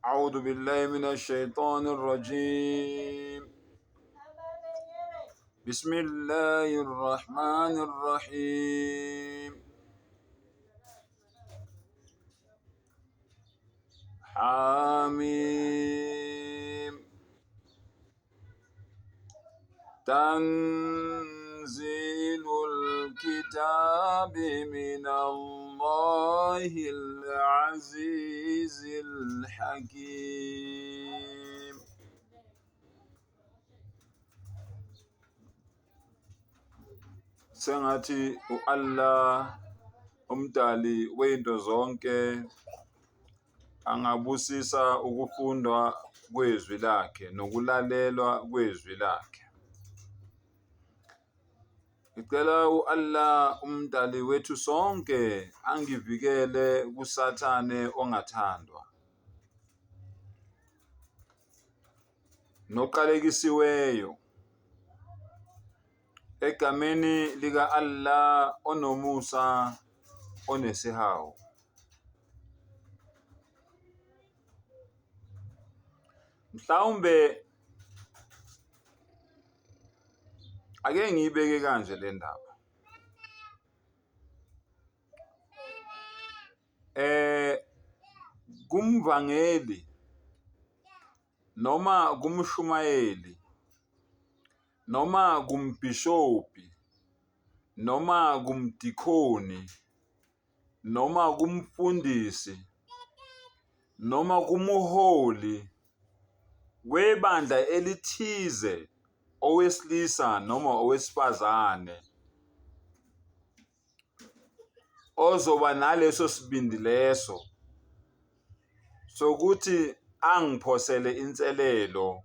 أعوذ بالله من الشيطان الرجيم بسم الله الرحمن الرحيم حاميم تنزيل الكتاب من الله العزيز الحكيم Sengathi u-Allah umdali wezinto zonke angabusisa ukufundwa kwezwi lakhe nokulalelwa kwezwi lakhe. Ngicela u-Allah umdali wethu sonke angivikele kuSathane ongathandwa noqalekisiweyo. Egameni lika-Allah onomusa onesihawu. Mhlawumbe ake ngiyibeke kanje le ndaba. Eh kumvangeli noma kumshumayeli noma kumbhishobhi noma kumdikhoni noma kumfundisi noma kumholi webandla elithize owesilisa noma owesifazane ozoba naleso sibindi leso sokuthi angiphosele inselelo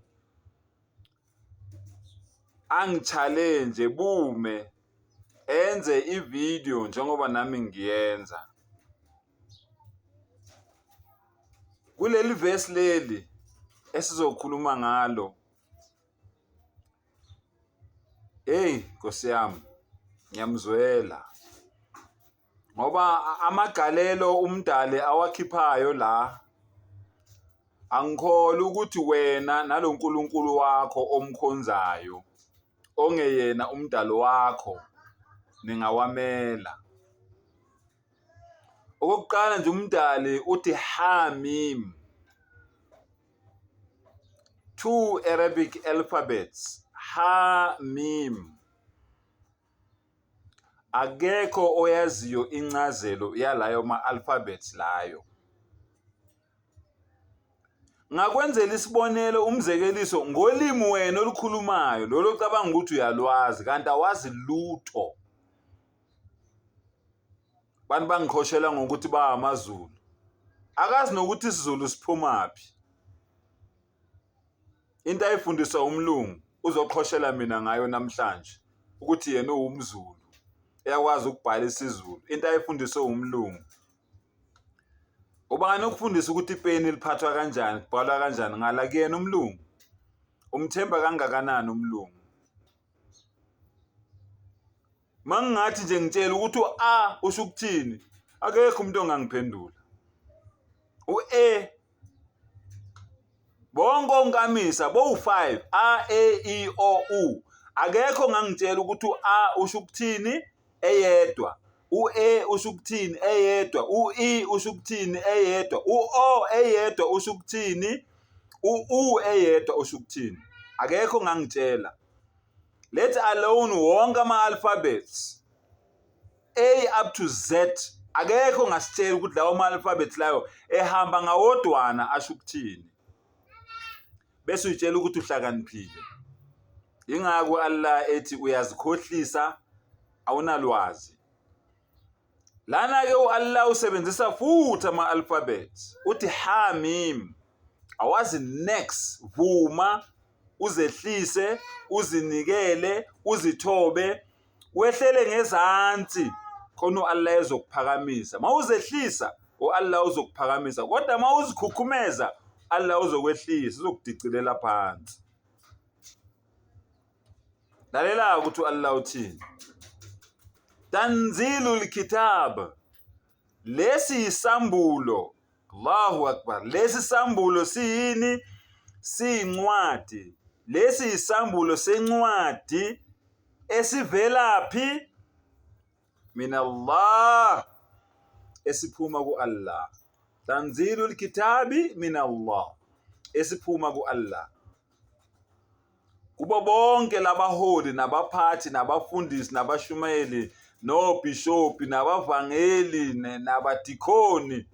angi-challenge bume enze i-video njengoba nami ngiyenza kuleli vesi leli esizokhuluma ngalo. Hey Nkosi yami ngiyamzwela ngoba amagalelo umdali awakhiphayo la angikholwa ukuthi wena naloNkulunkulu wakho omkhonzayo ongeyena umdali wakho ningawamela. Okokuqala nje umdali uthi Hamim. Two Arabic alphabets, Ha Mim. Akekho oyaziyo incazelo yalayo ma-alphabets layo. Ngakwenzela isibonelo umzekeliso ngolimi wena olukhulumayo lolo ocabanga ukuthi uyalwazi kanti awazi lutho. Abantu bangiqhoshela ngokuthi bangamaZulu. Akazi nokuthi isiZulu siphumaphi. Into ayifundiswa umlungu uzoqhoshela mina ngayo namhlanje ukuthi yena uwumZulu. Uyakwazi ukubhala isiZulu. Into ayifundiswe umlungu. Ubani okufundisa ukuthi ipeni liphathwa kanjani, kubhalwa kanjani ngala kuyena umlungu? Umthemba kangakanani umlungu? Mangingathi nje ngitshela ukuthi u-A usho ukuthini, akekho umuntu ongangiphendula. U-E bonke onkamisa bowu-5 A E I O U akekho ongangitshela ukuthi u-A usho ukuthini eyedwa, u-E usho ukuthini eyedwa, u-I usho ukuthini eyedwa, u-O eyedwa usho ukuthini, u-U eyedwa usho ukuthini. Akekho ongangitshela. Let alone wonke ama-alphabets A up to Z akekho ongasitshela ukuthi lawo ma-alphabets layo ehamba ngawodwana asho ukuthini bese uyitshela ukuthi uhlakaniphile. Yingakho Allah ethi uyazikhohlisa awunalwazi. Lana-ke u-Allah usebenzisa futhi ama-alphabets uthi ha mim awazi next vuma uzehlise uzinikele uzithobe wehlele ngezansi khona u-Allah ezokuphakamisa uma uzehlisa u-Allah uzokuphakamisa kodwa uma uzikhukhumeza Allah uzokwehlisa uzokudicilela phansi. Lalela ukuthi u-Allah uthini. Tanzilul kitab, lesi yisambulo. Allahu Akbar. Lesi sambulo siyini? Siyincwadi. Lesi yisambulo sencwadi esivelaphi? Min Allah, esiphuma ku-Allah. Tanzilul kitabi min Allah, esiphuma ku-Allah. Kubo bonke labaholi nabaphathi nabafundisi nabashumayeli nobhishobhi nabavangeli nabadikhoni,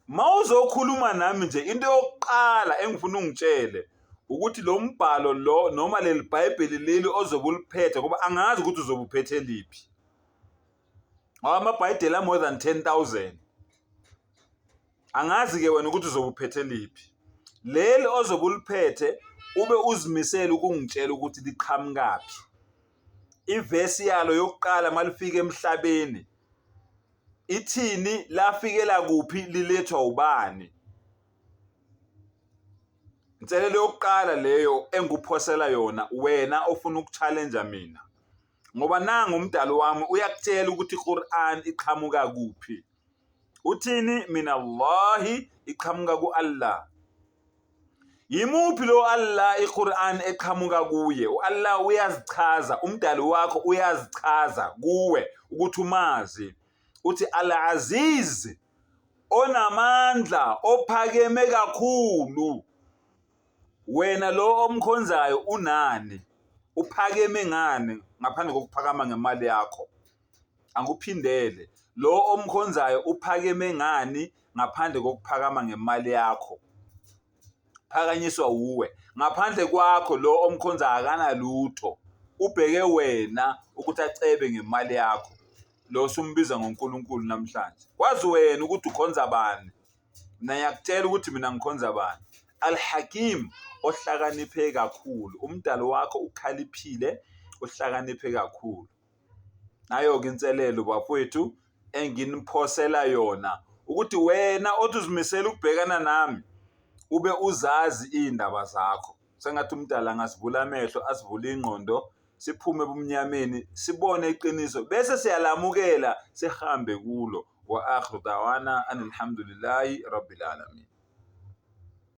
mawuzokhuluma nami nje into yokuqala engifuna ungitshele ukuthi lo mbhalo lo noma leli Bhayibheli leli ozobe uliphethe, ngoba angazi ukuthi uzobe uphethe liphi, ngoba amabhayibheli a more than 10,000. Angazi-ke wena ukuthi uzobe uphethe liphi leli ozobe uliphethe, ube uzimisele ukungitshela ukuthi liqhamukaphi, ivesi yalo yokuqala malifika emhlabeni ithini, lafikela kuphi, lilethwa ubani. Inselelo yokuqala leyo engikuphosela yona wena ofuna ukuchallenge mina, ngoba nangu umdali wami uyakutshela ukuthi iQur'an iqhamuka kuphi. Uthini? Mina Allahi, iqhamuka ku-Allah. Yimuphi lo Allah iQur'an eqhamuka kuye? U-Allah uyazichaza, umdali wakho uyazichaza kuwe ukuthi umazi. Uthi Al-Aziz, onamandla, ophakeme kakhulu. Wena lo omkhonzayo unani? Uphakeme ngani ngaphandle kokuphakama ngemali yakho? Angikuphindele, lo omkhonzayo uphakeme ngani ngaphandle kokuphakama ngemali yakho? Phakanyiswa wuwe. Ngaphandle kwakho lo omkhonzayo akanalutho. Ubheke wena ukuthi acebe ngemali yakho. Lo sumbiza ngoNkulunkulu namhlanje. Kwazi wena ukuthi ukhonza bani. Mina ngiyakutshela ukuthi mina ngikhonza bani. Al-Hakim, ohlakaniphe kakhulu. Umdali wakho ukhaliphile, uhlakaniphe kakhulu. Nayo-ke inselelo bafowethu enginiphosela yona ukuthi wena othi uzimisele ukubhekana nami ube uzazi iy'ndaba zakho. Sengathi umdali angasivula amehlo, asivule ingqondo, siphume ebumnyameni, sibone iqiniso bese siyalamukela sihambe kulo. Wa akhiru dawana anilhamdulillahi rabbil alamin.